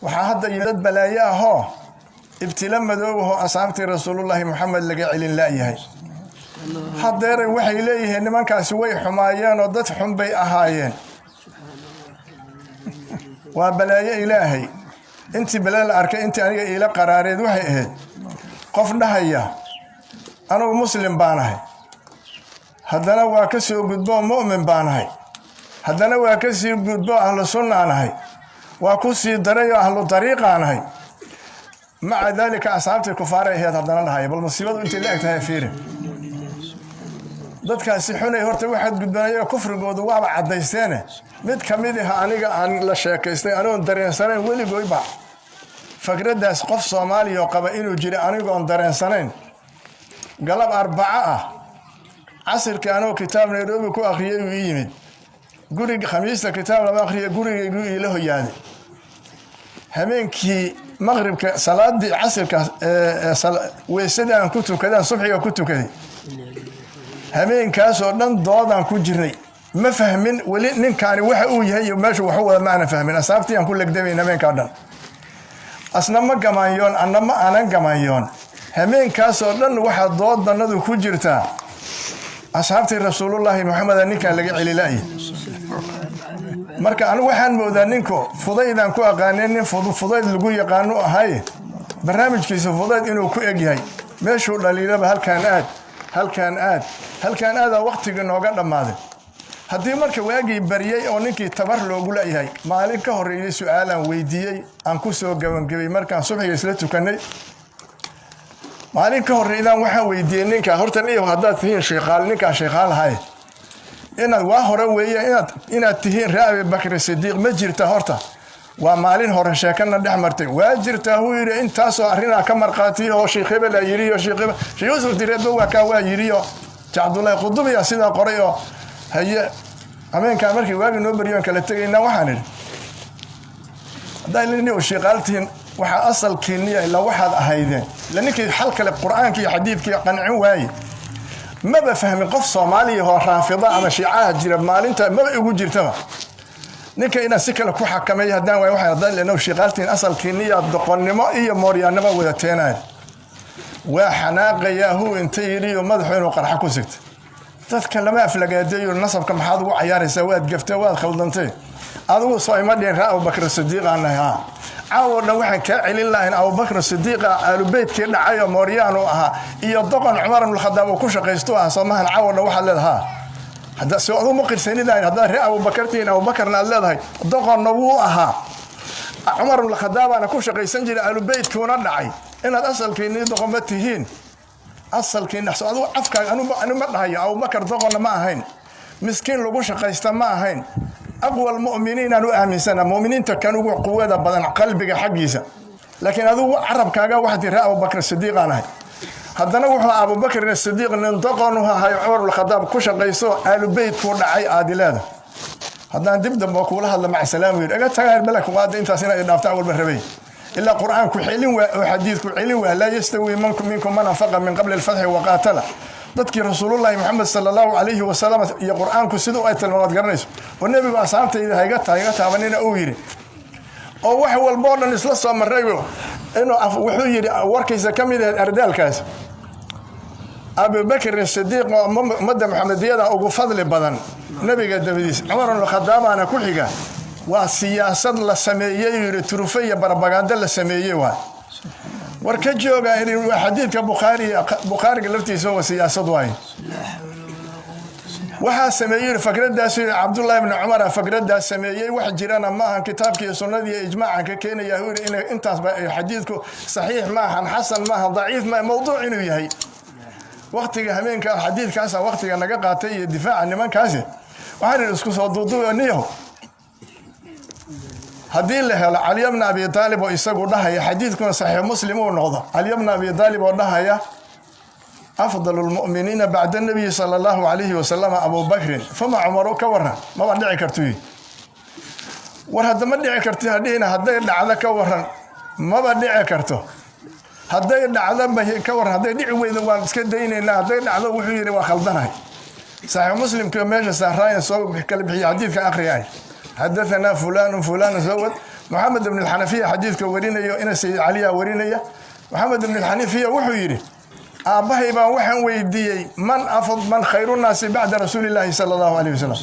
Waxaa hadda dad balaayo ahoo ibtilo madoobahoo asxaabtii Rasuulullaahi Moxamed laga celin la'yahay. Haddeeray waxay leeyihiin nimankaasi way xumaayeen oo dad xun bay ahaayeen. Waa balaayo Ilaahay. Intii balaa la arkay, intii aniga iila qaraareed waxay ahayd qof dhahaya: "Anugu Muslim baanahay." Haddana waa ka soo gudboo mu'min baanahay. Haddana waa ka sii gudboo ahlu sunnaanahay. Waa ku sii darayoo ahlu dariiqaanahay. Maca daalika asxaabtii kufaaray ahayd haddana dhahaya. Bal musiibadu intay la eg tahay fiiri. Dadkaasi xunay horta waxaad gudbanayo kufrigoodu waaba caddaysteene. Mid ka mid ah aniga aan la sheekaystay, anigoon dareensanayn weligoyba fakraddaas qof Soomaaliya oo qaba inuu jira, anigoon dareensanayn, galab Arbaco ah casirkii anigoo kitaab Nairobi ku akhriyay uu ii yimid guriga. Khamiista kitaab lama akhriya, gurigayguu iila hoyaaday. Habeenkii maqribka salaadii casirka weysadii aan ku tukadaan, subxiga ku tukaday. Habeenkaasoo dhan doodaan ku jirnay. Ma fahmin weli ninkaani waxa uu yahay iyo meeshu waxu wada, ma aanan fahmin. Asaabtii aan ku legdamayn habeenkaa dhan, asna ma gamaanyoon, anna ma aanan gamaanyoon. Habeenkaasoo dhan waxaa doodannadu ku jirtaa asxaabtii Rasuulullaahi Moxameda ninkaan laga celila'yi. Marka anigu waxaan moodaa ninku fudaydaan ku aqaanay, nin fudayd lagu yaqaano ahay, barnaamijkiisa fudayd inuu ku eg yahay. Meeshuu dhaliilaba halkaan aad, halkaan aad, halkaan aadaa. Waktigii nooga dhammaaday. Haddii marka waagii baryey oo ninkii tabar loogu leeyahay, maalin ka horreeyey su-aalaan weydiiyey aan ku soo gabangabay markaan subxiga isla tukannay. Maalin ka horreydaan waxaan weydiiyey ninka: "Horta niyow, haddaad tihiin shiikaal, ninkaan shiikaal ahay, inaad waa hore weeye inaad tihiin ree Abibakri Sidiiq, ma jirta horta?" Waa maalin hore sheekana dhex martay. "Waa jirtaa," huu yidhi, "intaasoo arrinaa ka markhaatiya oo Sheikh hebel aa yidhi oo Sheikh hebel, Sheekh Yuusuf Direedba waa kaa waa yidhi oo Sheekh Cabdullaahi Qudubiya sidaa qoray." Oo haye, habeenkaa markii waagi noo baryoon kala tegaynaa, waxaan idhi: "Haddaa nin shiiqaal tihiin, waxaa asalkiinniya ilaa waxaad ahaydeen ila." Ninkii xal kale Qur-aankii iyo xadiidkii qancin waaye. Maba fahmin qof Soomaaliya oo raafida ama Shiicaha jira maalinta maba igu jirtaba. Ninka inaan si kale ku xakameeyo haddaan waay, waxaan haddaan leenahay shiiqaaltiin asalkiinniya doqonnimo iyo mooryaannimo wadateenayo. Waa xanaaqayaa huu inta yidhi iyo madaxu inuu qarxo ku sigtay. "Dadka lama aflagaadeeyo, nasabka maxaad ugu cayaaraysaa? Waad gaftay, waad khaldantay. Adigu soo ima dhihin raa Abubakr Sidiiq aan nahay? Haa, caawo dhan waxaan kaa celin lahayn Abubakr Sidiiqa aalubeytkii dhacay oo mooryaan uu ahaa iyo doqon Cumar ibnulkhadaab uu ku shaqaysto ah, soomahan? Caawo dhan waxaad leedahay haa. Hadda soo adigu ma qirsanidahayn haddaad ree Abubakar tihiin, Abubakarna aad leedahay doqonna wuu ahaa, Cumar ibnulkhadaabaana ku shaqaysan jiray, aalubeytkuuna dhacay, inaad asalkiinii doqonba tihiin asalkiina so adigu afkaaga anu ma dhahayo Abubakar doqonna ma ahayn, miskiin lagu shaqaysta ma ahayn, aqwa almu'miniin aan u aaminsana, mu'miniinta kan ugu quwada badan qalbiga xaggiisa. Laakiin adigu carabkaaga waxaad tiri ree Abubakr Sidiiq aan ahay, haddana wuxuu Abubakrin Sidiiq nin doqon u ahay, Cumar ibnulkhadaab ku shaqayso, aalubeytkuu dhacay aadi leeda. Haddaan dib dambe kuula hadla, maca salaamu." Yidhi: "Iga tagaa balak qaada." Intaas inaad idhaafta awalba rabay. Ilaa Qur-aanku celin waa oo xadiidku celin waa: laa yastawi minkum man anfaqa min qabli alfatxi waqaatala. Dadkii Rasuulullaahi Moxamed sala Allahu calayhi wasalam iyo Qur-aanku siduu ay tilmaamaad garanayso oo nebigu asxaabtayda hayga taabanina uu yidhi, oo wax walba oo dhan isla soo marrayo, inuu wuxuu yidhi warkiisa ka mid ahayd ardaalkaas: Abubakrin Sidiiq oo ummadda Muxamediyada ugu fadli badan nebiga dabadiis, Cumar ibnukhadaabaana ku xiga, waa siyaasad la sameeyey, yidhi, turufe iyo barabagaando la sameeyey. Waay war ka jooga waa xadiidka Bukhaari. Bukhaariga laftiisa waa siyaasad waaye. Waxaa sameeyey, yidhi, fakraddaas, yidhi, Cabdullahi ibni Cumar fakraddaas sameeyey, wax jirana ma ahan, kitaabka iyo sunnadii iyo ijmaacan ka keenaya, yidhi, in intaasba xadiidku saxiix ma ahan, xasan ma ahan, daciif ma, mawduuc inuu yahay. Waktiga habeenka xadiidkaasa waktiga naga qaatay iyo difaaca nimankaasi. Waxaan idhi isku soo duuduuba niyaho: haddii la helo Caliya bna Abi Aalib oo isagu dhahaya, xadiidkuna Saxiix Muslim uu noqdo, Caliya bna Abi Aalib oo dhahaya afdal lmu'miniina bacda nabiyi sala Allahu calayhi wasalam Abu Bakrin fama Cumaru, ka waran? Maba dhici karto. War hadda ma dhici karti hadhihina. Hadday dhacdo ka waran? Maba dhici karto. Hadday dhacdo ba ka waran? Hadday dhici weydo waan iska daynaynaa. Hadday dhacdo, wuxuu yidhi, waa khaldanahay. Saxiix Muslimka meesha saaraayan soo kala bixiya xadiidka akhriyay. Xadahanaa fulanu fulanu sawad Moxamed ibn Alxanafiya xadiidka warinayo, ina Sayid Caliya warinaya. Moxamed ibn Alxanafiya wuxuu yidhi: "Aabbahay baan waxaan weydiiyey man afad man khayru nnaasi bacda rasuuli illaahi sala Allahu alayh wasalam.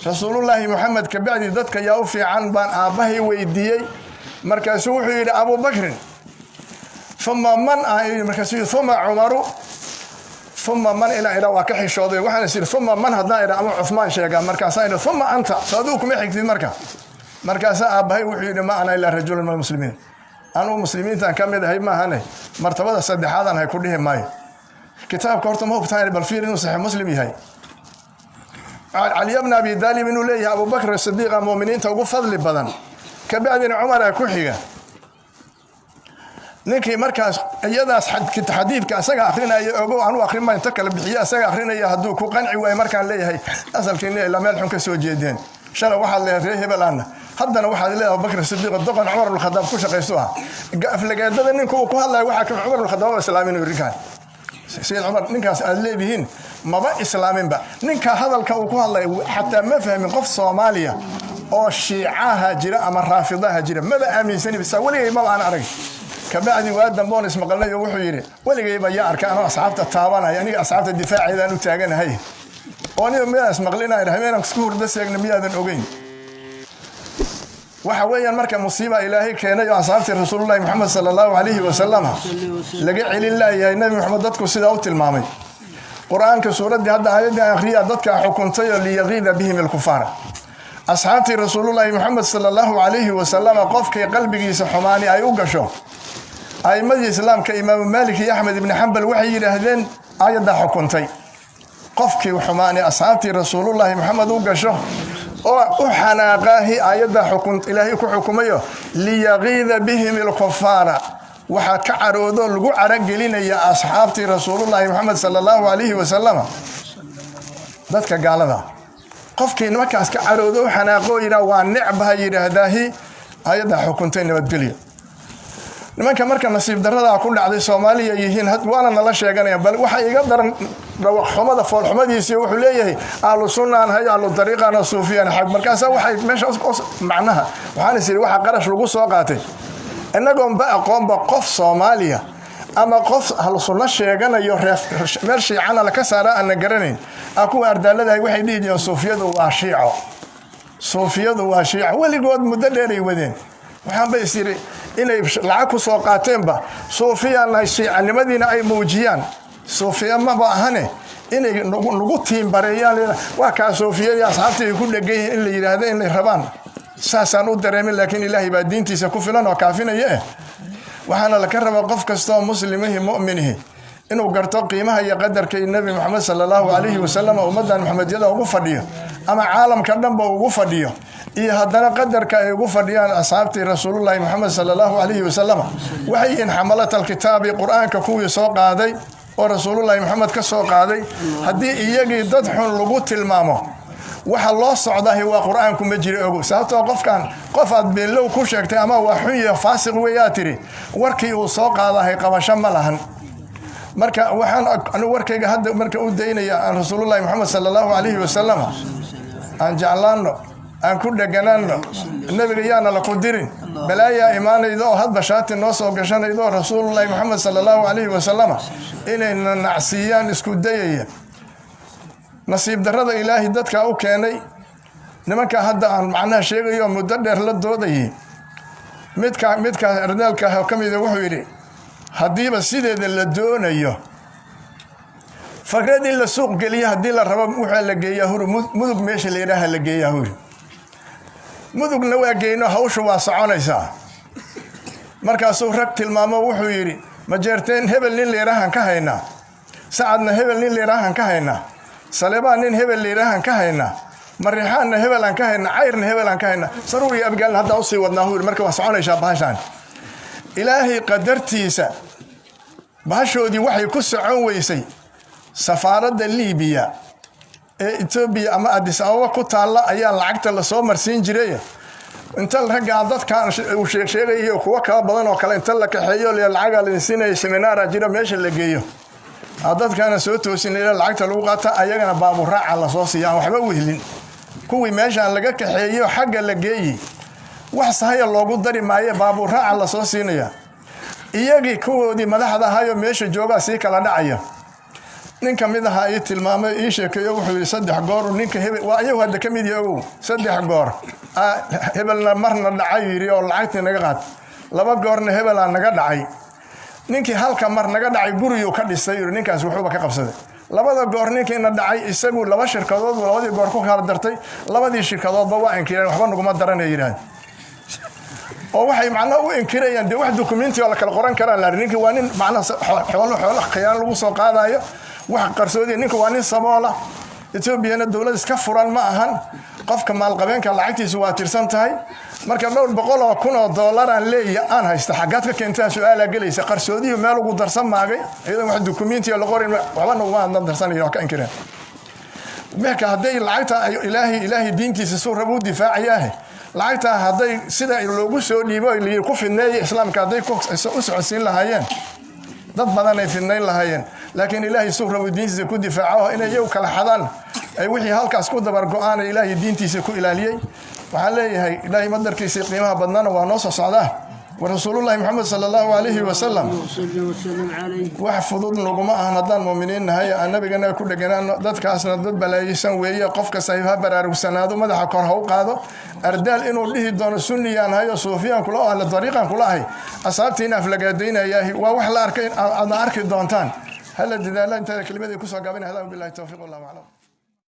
Rasuulullaahi Moxamed ka bacdi dadka yaa u fiican baan aabbahay weydiiyey. Markaasuu wuxuu yidhi: Abubakrin. Uma man? Markaasuu yidhi: Uma Cumaru. Uma man? Inaa idhaa waa ka xishooday. Waxaan is idhi: uma man haddaan idhaa ama Cuhmaan sheegaa. Markaasaa idhi: uma anta, so adigu kuma xigtid marka. Markaasaa aabbahay wuxuu yidhi: ma ana ilaa rajulun min almuslimiin, anugu muslimiintan ka mid ahay maahane, martabada saddexaadaan hay ku dhihi maayo. Kitaabka horta ma hubtaan? Bal fiir inuu Saxiix Muslim yahay. Caliya bna Abi Daalib inuu leeyahay Abubakr Sidiiqa mu'miniinta ugu fadli badan, kabacdina Cumara ku xiga. Ninkii markaas iyadaas xadiidka asaga akrinaya, ogow, anu akrin inta kale bixiye, asaga akrinaya, hadduu ku qanci waayo, markaan leeyahay asalkiina ilaa meel xun ka soo jeedeen. Shalay waxaad leedahay reer hebel aana, haddana waxaad leedahay Abubakr Sidiiq doqon Cumar ibn Khadaab ku shaqaysto ah. Aflagaadada ninka uu ku hadlayo waxaa ka Cumar ibn Khadaab islaamin ninkaan Sayid Cumar. Ninkaas aad leedihiin maba islaaminba. Ninka hadalka uu ku hadlaya xataa ma fahmin. Qof Soomaaliya oo Shiicaha jira ama Raafidaha jira maba aaminsani bisa, weligay maba aan arag. Kabacdi waa damboon ismaqalnay oo wuxuu yidhi: weligayba yaa arka anoo asxaabta taabanaya? Aniga asxaabta difaaceedaan u taaganahay oo aniga miyaan ismaqlinaya? Habeenaan isku hurdo seegna miyaadan ogeyn? Waxa weeyaan marka musiiba Ilaahay keenay oo asxaabtii Rasuulullahi Moxamed sala Allahu calayhi wasalam laga celin laayahay. Nabi Moxamed dadku sidaa u tilmaamay Qur-aanka, suuraddii hadda aayaddii aan akhriya dadka xukuntay oo liyagiida bihim alkufaar. Asxaabtii Rasuulullahi Moxamed sala Allahu calayhi wasalam qofkii qalbigiisa xumaani ay u gasho, a'imadii Islaamka Imaamu Maalik iyo Axmed ibni Xambal waxay yidhaahdeen aayaddaa xukuntay: qofkii xumaani asxaabtii Rasuulullaahi Moxamed u gasho oo u xanaaqaahi, aayaddaa xukun Ilaahay ku xukumayo liyagiida bihim alkufaara. Waxaa ka caroodo lagu caragelinaya asxaabtii Rasuulullaahi Moxamed sala Allahu calayhi wasalam dadka gaalada. Qofkii markaas ka caroodo, u xanaaqoo yidhaah waa necbaha, yidhaahdaahi aayaddaa xukuntay nabadgelyo. Nimanka marka nasiib daradaa ku dhacday Soomaaliya yihiin, waana nala sheeganaya. Bal waxa iga daran dhawaqxumada foolxumadiisii, wuxuu leeyahay ahlu sunnaan hay, ahlu dariiqana, suufiyaan xag. Markaasa waxay meesha macnaha waxaan is yidhi waxa qarash lagu soo qaatay innagoonba aqoonba qof Soomaaliya ama qof ahlu sunno sheeganayo meel shiicana laka saara aanna garanayn. A kuwa ardaaladahay waxay dhihi jireen suufiyadu waa shiico, suufiyadu waa shiico. Weligood muddo dheeray wadeen. Waxaanba is yidhi inay lacag ku soo qaateenba suufiyaanahay, shiicanimadiina ay muujiyaan, suufiya maba ahane, inay nagu tiimbareeyaan, waa kaa suufiyadii asxaabtii ay ku dhegan yihiin in la yidhaahdo inay rabaan, saasaan u dareemin. Laakiin Ilaahay baa diintiisa ku filan oo kaafinaya. Waxaana laka rabaa qof kastoo muslimihi mu'minihi inuu garto qiimaha iyo qadarka Nebi Moxamed sala Allahu calayhi wasalam ummaddan Maxamedyada ugu fadhiyo ama caalamka dhanba ugu fadhiyo, iyo haddana qadarka ay ugu fadhiyaan asxaabtii Rasuulullahi Moxamed sala Allahu calayhi wasalam. Waxay yihiin xamalata alkitaabi, Qur-aanka kuwii soo qaaday oo Rasuulullahi Moxamed ka soo qaaday. Haddii iyagii dad xun lagu tilmaamo, waxa loo socdahi waa Qur-aanku ma jiro, ogo. Sababtoo qofkan qof aad beenlow ku sheegtay ama waa xun yahe, faasiq weeyaa tiri, warkii uu soo qaadahay qabasho ma lahan. Marka waxaan anigu warkayga hadda marka u daynaya aan Rasuulullahi Moxamed sala Allahu calayhi wasalam aan jeclaanno, aan ku dheganaanno. Nebiga yaana la ku dirin balaayaa imaanayda oo hadba shaati noo soo gashanayda oo Rasuulullahi Moxamed sala Allahu calayhi wasalam inayna nacsiiyaan isku dayaya. Nasiib darrada Ilaahay dadkaa u keenay nimanka hadda aan macnaha sheegayo, muddo dheer la doodayay, midka ardaalka ka mida wuxuu yidhi: haddiiba sideeda la doonayo fikrad in la suuq geliyo, haddii la rabo, waxaa la geeyaa huri Mudug, meesha la yidhaaha la geeyaa huri Mudugna waa geyno, hawsha waa soconaysaa. Markaasuu rag tilmaamo, wuxuu yidhi: Majeerteen hebel nin layidhaahan ka haynaa, Sacadna hebel nin layidhaahan ka haynaa, Saleebaan nin hebel layidhaahan ka haynaa, Mariixaanna hebel aan ka haynaa, Cayrna hebel aan ka haynaa, Saruur iyo Abgaalna haddaa usii wadnaa, hu yidhi. Marka waa soconaysaa bahashaan. Ilaahay qadartiisa bahashoodii waxay ku socon weysay safaaradda Liibiya ee Etoobiya ama Addis Ababa ku taalla ayaa lacagta lasoo marsiin jiray. Inta raggaa dadkan uu sheegsheegayo, kuwo kala badan oo kale inta la kaxeeyo, lacagaa laidin siinaya, seminaara jira, meesha la geeyo, dadkaana soo toosin, lacagta lagu qaata, ayagana baaburaaca lasoo siiya, aan waxba wehlin. Kuwii meeshaan laga kaxeeyo xagga la geeyi, wax sahaya loogu dari maayo, baabuur raaca lasoo siinaya. Iyagii kuwoodii madaxda ahayoo meesha joogaa sii kala dhacaya. Nin ka mid ahaa ii tilmaamay, ii sheekeeyo, wuxuu yidhi 3 goor ninka hebel waa iyagu hadda ka mid yahay, ogow, 3 goor hebelna marna dhacay, yidhi, oo lacagtii naga qaat. 2 goorna hebelaa naga dhacay. Ninkii halka mar naga dhacay guriyuu ka dhisay, yidhi, ninkaas wuxuuba ka qabsaday. 2da goor ninkiina dhacay isagu 2 shirkadood buu labadii goor ku kala dartay. Labadii shirkadoodba waa inkireen, waxba naguma daranay yidhaahd, oo waxay macnaha u inkirayaan dee wax dukumenti oo la kala qoran karaan la. Ninki waa nin macnaha xoolo khiyaan lagu soo qaadayo, wax qarsoodi. Ninka waa nin saboola. Etoobiyana dowlad iska furan ma ahan. Qofka maalqabeenka lacagtiisu waa tirsan tahay. Marka dhowr boqol oo kun oo dollar aan leeya aan haysta, xaggaad ka keentaa, su-aalaa gelaysa. Qarsoodiyuu meel ugu darsan maagay iyadoon wax dukumenti la qorin, waxba naguma adnan darsanayo, wax ka inkireen. Marka hadday lacagta ay Ilaahay diintiisa suu rabo u difaacayaahe, lacagtaa hadday sida loogu soo dhiibo layiri ku fidneeya islaamka, hadday u socodsiin lahaayeen, dad badan ay fidnayn lahaayeen. Laakiin Ilaahay suu rabo diintiisa ku difaaco, inay iyagu kala xadaan ay wixii halkaas ku dabar go-aan, Ilaahay diintiisa ku ilaaliyey. Waxaan leeyahay, Ilaahay madarkiisii qiimaha badnana waa noo soo socdaa wa Rasuulullahi Maxamed sala Allahu calayhi wasalam. وصلي وسلم عليه. Wax fudud naguma ahan haddaan muuminiin nahay aan nabigana ku dheganaano. Dadkaasna dad balaayeysan weeye. Qofka sahiib ha baraarugsanaado, madaxa kor ha u qaado. Ardaal inuu dhihi doono sunniyaan ahay oo suufiyaan kula ahla dariiqan kula ahay, asxaabtiina aflagaadaynayaahi, waa wax la arkay, aadna arki doontaan. Hala dadaala. Intaada kelimadii kusoo gaabina. Hadaa billahi towfiiq, wallahu aclam.